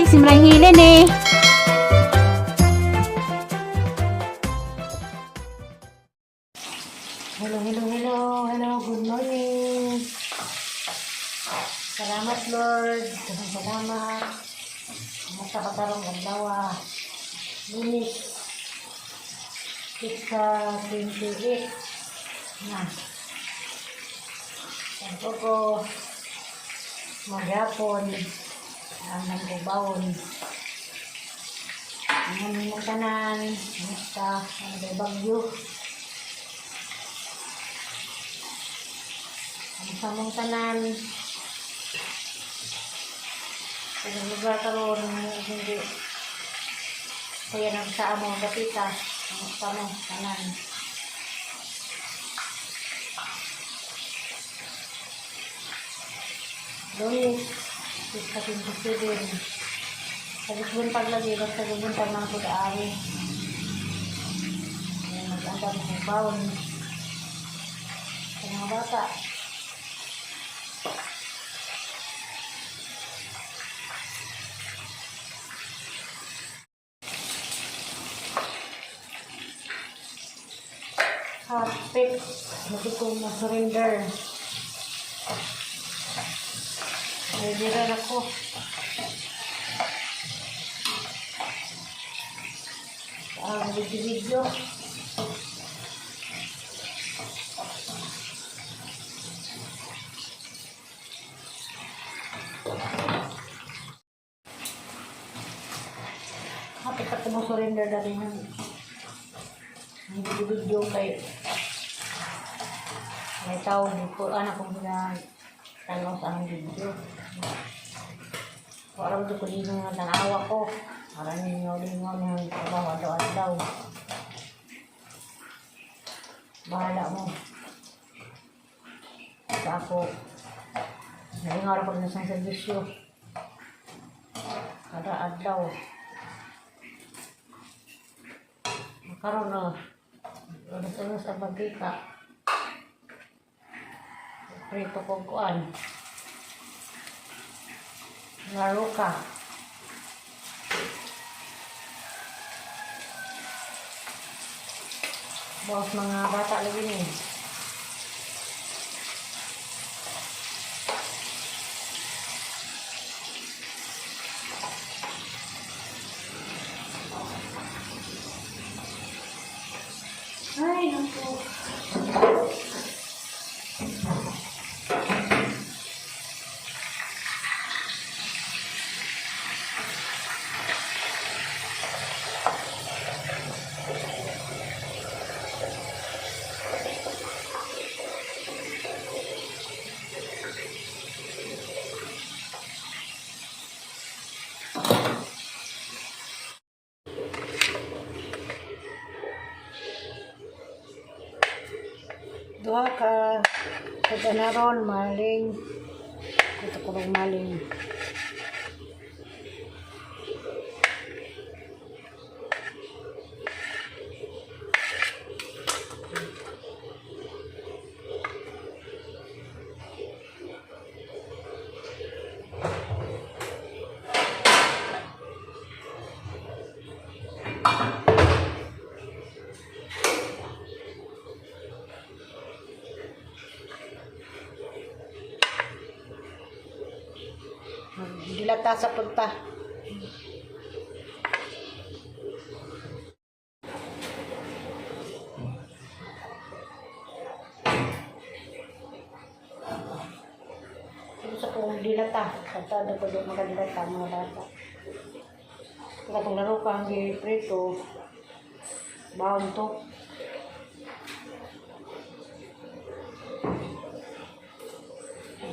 Si Maray Helen eh. Hello, hello, hello, hello, good morning. Salamat, Lord. Salamat. Kamusta ka karong adlaw? Lunes, 6:28 na. Tanto ko, maghapon, ang nagubawon. Ang aming tanan, kamusta? Ano ba bagyo? Ang samong tanan. Sa lugar karon hindi kuya nang sa amo dapita ang samong tanan. Lunes, 6:27. Sa buntag lagi, basta buntag ng pag-aari. Ayan, mag-andam ng bawon sa mga bata. Hapit. Lagi ko ma-surrender. Ready rin ako. Ang video-video. Hapit ako mo-surrender na rin yung video-video kay may tao ko anak kong sila tanaw sa ang video. Parang ko dito nga tanawa ko. Para ninyo lingaw niyang trabaho adlaw-adlaw. Bahala mo. Sa ako, nalingaw ko na sa servisyo. Kada adlaw. Makaroon na. Oras-oras ang magkita. Prito ko kuan. Laro ka. Boss, mga bata lagi ni. Ay, naku. Duha ka sa naron maling. Ito ko maling. Dilata sa punta. Ito sa kong dilata. Sa ko doon makadilata mga bata. Kaya kung laro ka ang prito, baon to.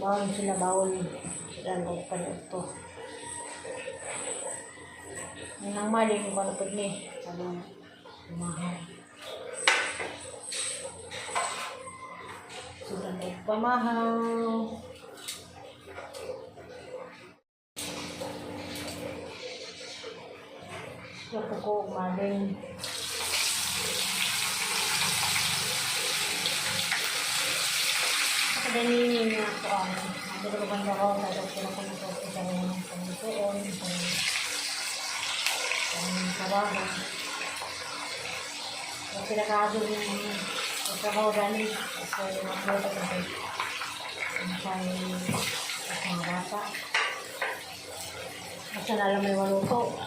Baon sila, baon. Sila ang ito. Ang nang mali, kung ano po ni. Sabi mahal. Sobrang pamahal. Gusto ko maling. Kadanini niya ako ang nagulugan ko ako sa ko na ko sa mga pangituon. Ang trabaho. Kasi nakaado yung trabaho dali. Kasi magluto kasi sa mga bata. Basta na lang may maluto.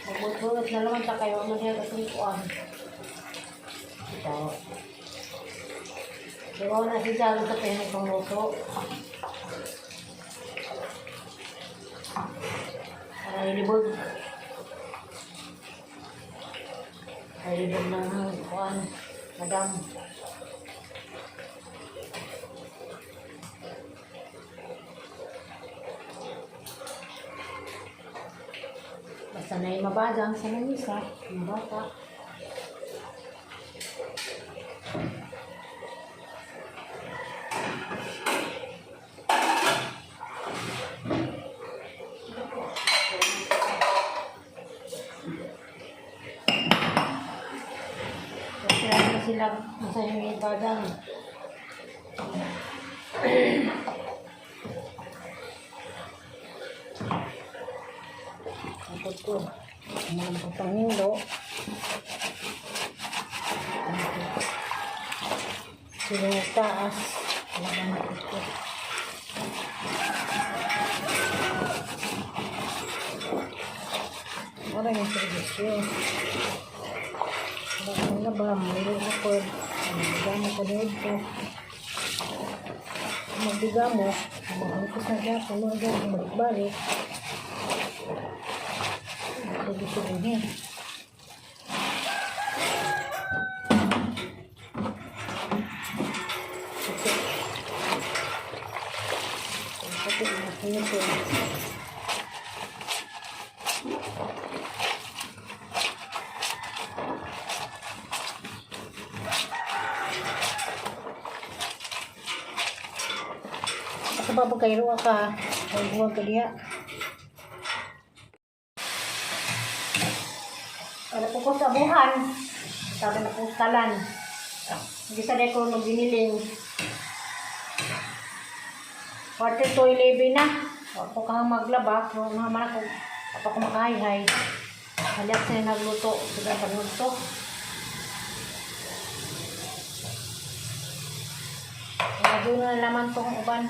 Magbutbut na naman ta kayo. Ano niya katong kuan. Ito. Diba na si Jalo sa pinig kong luto. Para ilibog. Ay, libog ng kuan. Madam. Basta na yung mabadang sa lamisa, mga bata. Kasi ano sila sa yung badang. Tapos ko, mga pagpangindo. Sila taas. Laban ko. Wala yung servisyo. Wala kang laba, mayroon ako. Magbiga mo ko dito. Magbiga mo, mahangkos na siya, puno agad, balik-balik. Servisyo din eh. Pati, pati, pati. Ako ba pagkairoa ka? Huwag ka diya. Wala po ko sa buhan. Sabi na po talan. Hindi sa ko nung giniling. 10:45 na. Wala po kang maglaba. Pero naman ako. Ako ko makahayhay. Halyak sa'yo nagluto. Sige, pagluto. Nagluto na naman tong uban.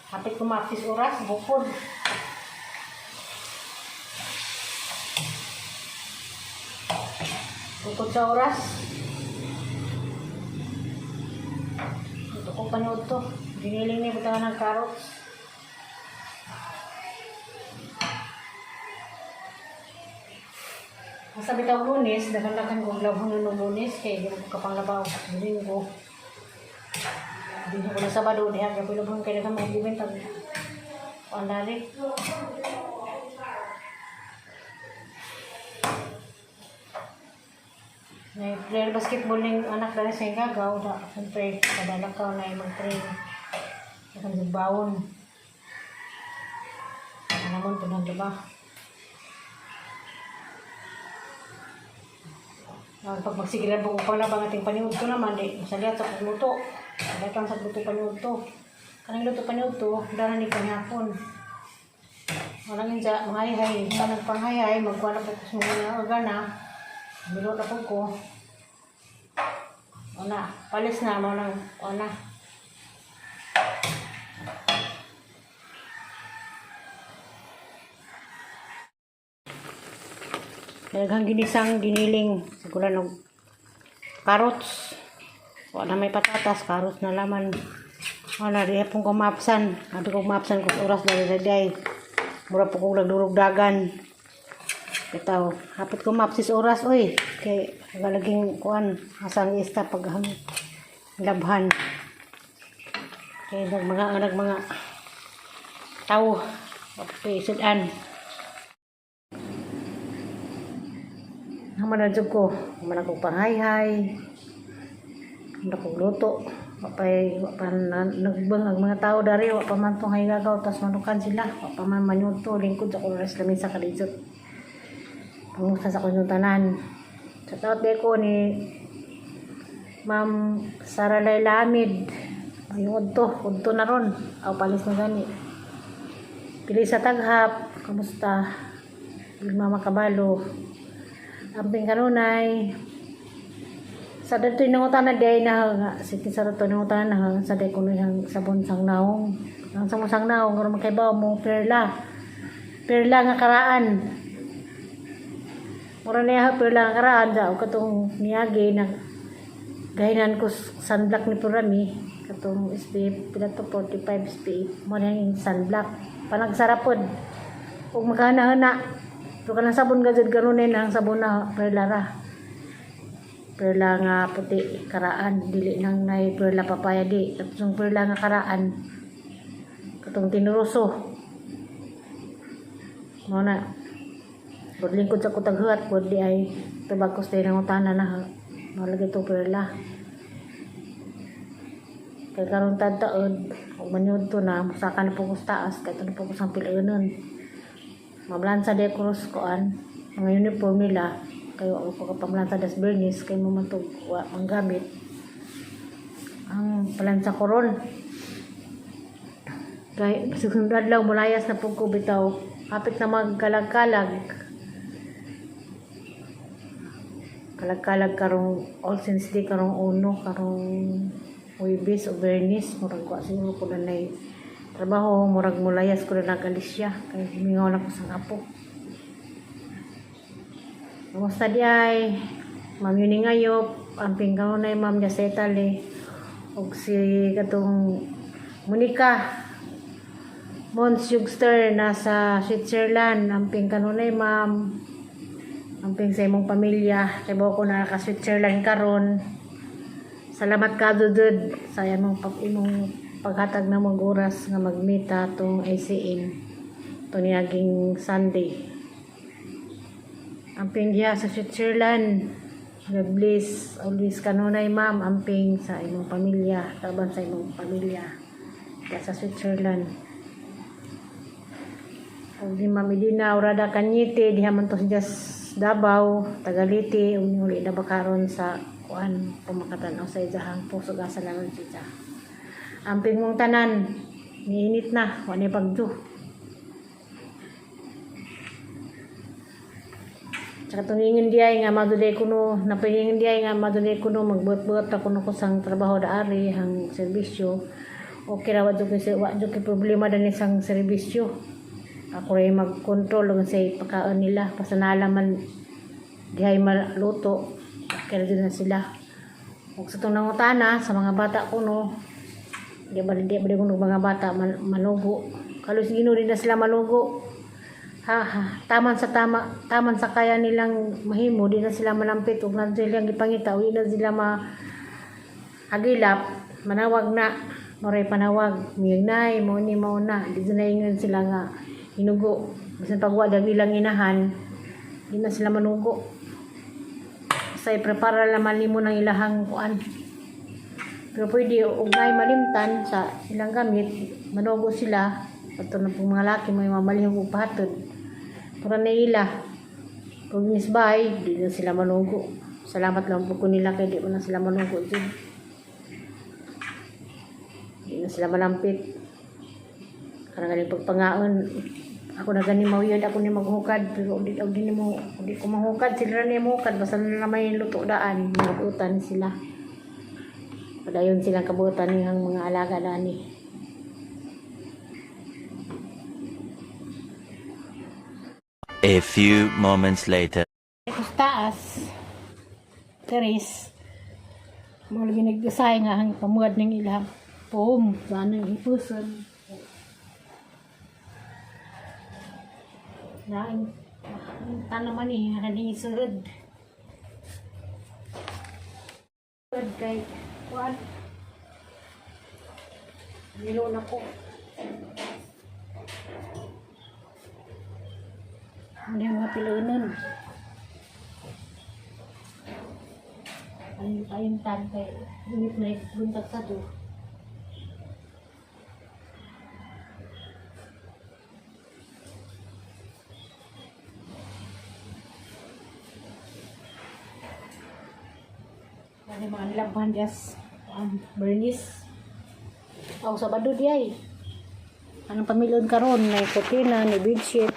Hapit kumapis oras, bukod. Bukod sa oras. Ito ko panood to. Giniling ni butangan ng carrots. Ang sabi daw Lunes, daghan-daghan kong labhon ng Lunes, kay di ko kapanglabaw. Linggo. Hindi ko na Sabado, diha, gabi labhon kay daghan mga event. Ang dali. May player basketball ning anak dali sa gagaw, da, siyempre, kadalak ka na mag-train. Akan bawon. Ano naman, pinagdaba. Pag magsigilan po ko pala, bang ating paniud ko naman, di, masagat sa pagluto. Sagat lang sa luto paniud to. Kanang luto paniud to, dara ni panihapon. Walang inja, mga hay-hay, kanang panghay-hay, magkuha na po ko sa mga organa. Bilo na po ko. Una, palis na, mo nang, una. Daghang ginisang giniling siguro og carrots. Wala may patatas, carrots na laman. Wala di pong kumapsan. Abi ko kumapsan ko oras na day. Mura po kong nagdurog dagan. Bitaw, hapit ko mapsis oras oy. Kay galaging kuan asang ista pag labhan. Kay nag mga tao sudan. Haman na jud ko, haman ako panghay-hay. Haman ako luto. Wa pa nagbang ang mga tao dari, wa pa man tong haygagaw, tas manukan sila. Wa pa man manyuto, lingkod sa oras lamin sa kalisod. Pangusta sa kunyong tanan. Sa taot ko ni Ma'am Sara Layla Hamid. Ay, udto, udto na ron. Aw, palis na gani. Pili sa taghap, kamusta? Mama Kabalo. Amping kanunay. Sa dito nangutana day na nga sige sa dito nangutana na sa day kuno yang sabon sang naong. Ang sabon sang naong aron makaibaw mo perla. Perla nga karaan. Mura niya perla nga karaan sa og katong niyagi na gahinan ko sunblock ni Purami katong SPF pila to, 45 SPF mo na yung sunblock panagsarapod ug makahana-hana, pero kanang sabon gajud ganunin ang sabon na perla ra, perla nga puti karaan, dili nang nay perla papaya di tapos yung perla nga karaan katong tinuruso mo na. Pud lingkod sa kutaghuat pud di ay tubag ko sa nangutana na mao lagi to perla kay karon tad taod ug manyud to na musaka na po ko sa taas kay na po ko sang pilunon mamlansa de cross koan mga uniform nila kayo ako ko kapamlansa das Bernice kay mo man to wa manggamit ang palansa ko ron kay susunod adlaw mulayas na pud ko bitaw, kapit na magkalag-kalag kalag-kalag karong All Saints Day, karong uno, karong Huwebes o Bernis, murag wa siguro ko na nay trabaho, murag mulayas ko na nag-Alicia kay humingaw na ko sa apo. Kamusta di ay Ma'am Yuni Ngayop, amping kanunay Ma'am Jasetale ug si katong Monica Mons Yugster nasa Switzerland, amping kanunay Ma'am, amping sa imong pamilya kay ko na ka Switzerland karon. Salamat ka dudud sa imong paghatag na mong oras nga magmita tong ACM to niaging Sunday. Amping diha sa Switzerland. God bless always kanunay ma'am, amping sa imong pamilya, taban sa imong pamilya diha sa Switzerland. Ug ni Ma'am Edina Orada Cañete diha man to siya sa Davao, Tagaliti, ug uli na ba karon sa kuan pumakatan sa iyahang puso gasa naman siya. Amping mong tanan, niinit na, wa ni bagyo. Tsaka tungingin diay nga madulay kuno, napahingin diay nga madulay kuno, magbuot-buot ako kuno ko sang trabaho daari, hang serbisyo. Okay ra, wa jud kay problema dani sang serbisyo. Ako ray mag-control og sa pagkaon nila, basta naalaman dihay maluto, okay ra jud na sila. Ug sa itong nangutana sa mga bata kuno, di ba di kuno mga bata manugo. Kalos Ginoo di na sila manugo. Ha, ha, taman sa tama, taman sa kaya nilang mahimo, di na sila malampit ug na sila gipangita, ug di na sila ma agilap, manawag na, moray panawag, mignay, mo ni mo na, di na ingon sila nga hinugo. Bisan pagwa dag ilang inahan, di na sila manugo. Sa i-prepara naman nimo ng ilahang kuan. Pero pwede og naay malimtan sa ilang gamit, manugo sila. Ato na pong mga laki may mamalihog og pahatod. Para na ila. Pag misbay, di na sila manugo. Salamat lang po ko nila kay di mo na sila manugo dyan. Di na sila malampit. Karang galing pagpangaon, ako na gani mauyod, ako ni maghukad, pero di mo, di ko mahukad, sila na ni mahukad, basta na may luto daan, mabutan sila. Padayon silang kabutan niyang mga alaga daan eh. A few moments later. Tapos taas, teres, mo lagi nagdasay nga ang pamuad ng ilang foam, sana yung hipuson. Naing, tanaman eh, kaning isurod. Surod kay, kuan, nilo na ko. Ano yung mga pilunon? Ayun, ayun tan kay init na buntag sa to. Ano yung mga nilaban, yes. Bernice. Aw, Sabado di ay. Anong pamilon karon na kurtina ni bedsheet.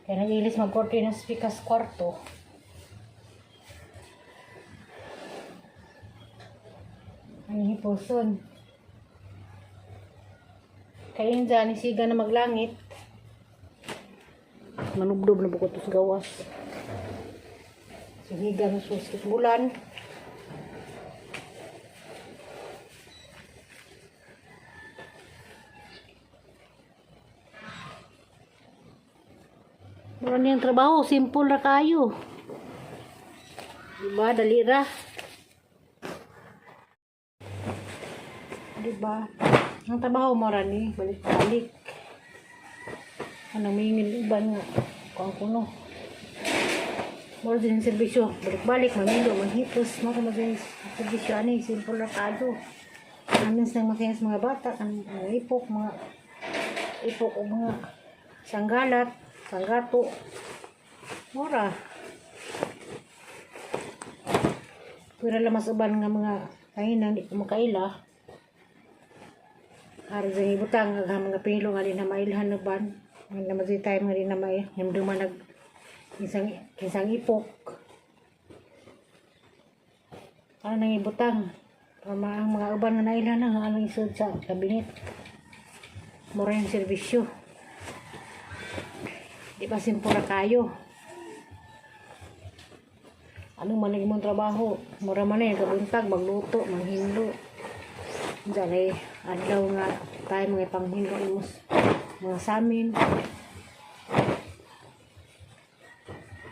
Kaya nag-ilis magkortina sa pikas kwarto. Ano hipuson? Kaya inza ni siga na maglangit. Manubdob na bukod sa gawas. Sigiga na suskit bulan. Mura niyang trabaho, simple ra kayo. Diba, dali ra. Diba? Ang trabaho mo ra ni, balik-balik. Ano, mingin uban nga. Kuang kuno. Mura din ang serbisyo. Balik-balik, mamilo, manghipos. Mura mo din ang serbisyo. Ani, simple ra kayo. Amin sa mga mga bata, ang mga ipok, mga ipok o mga sanggalat, sanggato. Mura. Pwera lang mas uban nga mga kainan, di ko makaila. Aron sa ibutang ang mga pilo nga di na mailhan na ban. Nga naman sa time nga di na may himduman nag isang isang ipok. Ano nang ibutang? Para ang mga uban nga nailhan na anong isod sa kabinet. Mura yung serbisyo. Di ba simpura kayo? Ano man ang imong trabaho? Mura man eh, kabuntag, magluto, manghinlo. Diyan ay adlaw nga tayo mga panghinlo imos mga samin.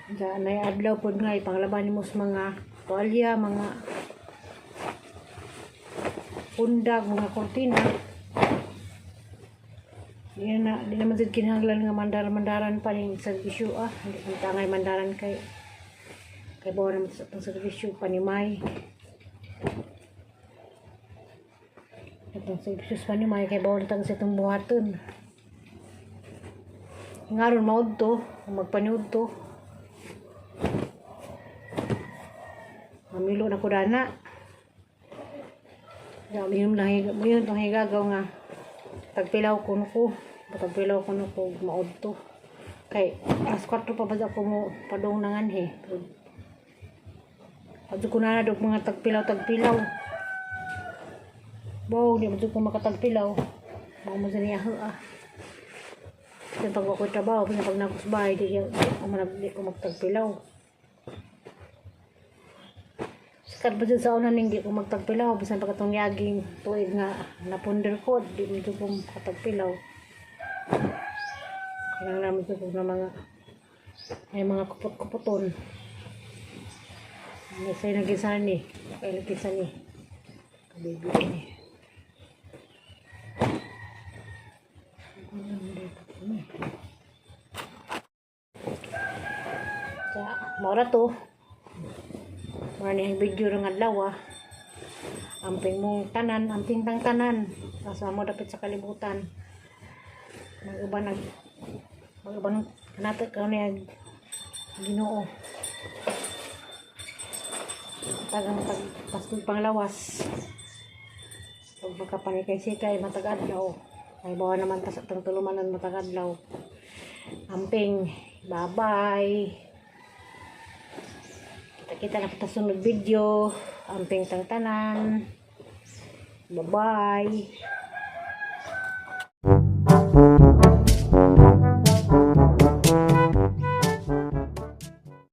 Diyan ay adlaw pod nga ipanglaban nimo sa mga tuwalya, mga pundag, mga kurtina. Di na di naman jud kinahanglan nga mandar-mandaran pa ning serbisyo ah. Hindi man tangay mandaran kay kay bawa naman sa itong serbisyo panimay. Itong serbisyo sa panimay kay bawa na sa itong buhaton. Ngaron maud to, magpaniud to. Mamilo na ko dana. Ya, mayroon lang mayroon tong higagaw nga tagpilaw ko ko. Tagpilaw ko no ko maud to. Kay alas 4 pa ba ako mo padong nangan he. Adto ko na dog mga tagpilaw tagpilaw. Bo, di mo ko makatagpilaw. Mao mo niya ah. Kaya pag ako trabaho, pag nakusbay, di ako di ko magtagpilaw. Sikat ba dyan sa una ning di ko magtagpilaw, bisan pa katong yaging tuig nga napunder ko, di mo ko makatagpilaw. Kailangan namin ko na mga ay mga kupot-kupoton. May sa'yo nagisa ni. Kay nagisa ni. Kabibi ni. Sa, mora to. Mora ni ang video ng adlaw ah. Amping mong tanan, amping tang tanan. Asa mo dapat sa kalibutan. Mag-uban nag mag-uban nato ka niya Ginoo. Tagang tag pastol panglawas. Pag makapanikay sikay matag adlaw. Ay bawa naman ta sa tang tulumanan matag adlaw. Amping, bye-bye. Kita-kita na kita sunod video. Amping tang tanan. Bye-bye.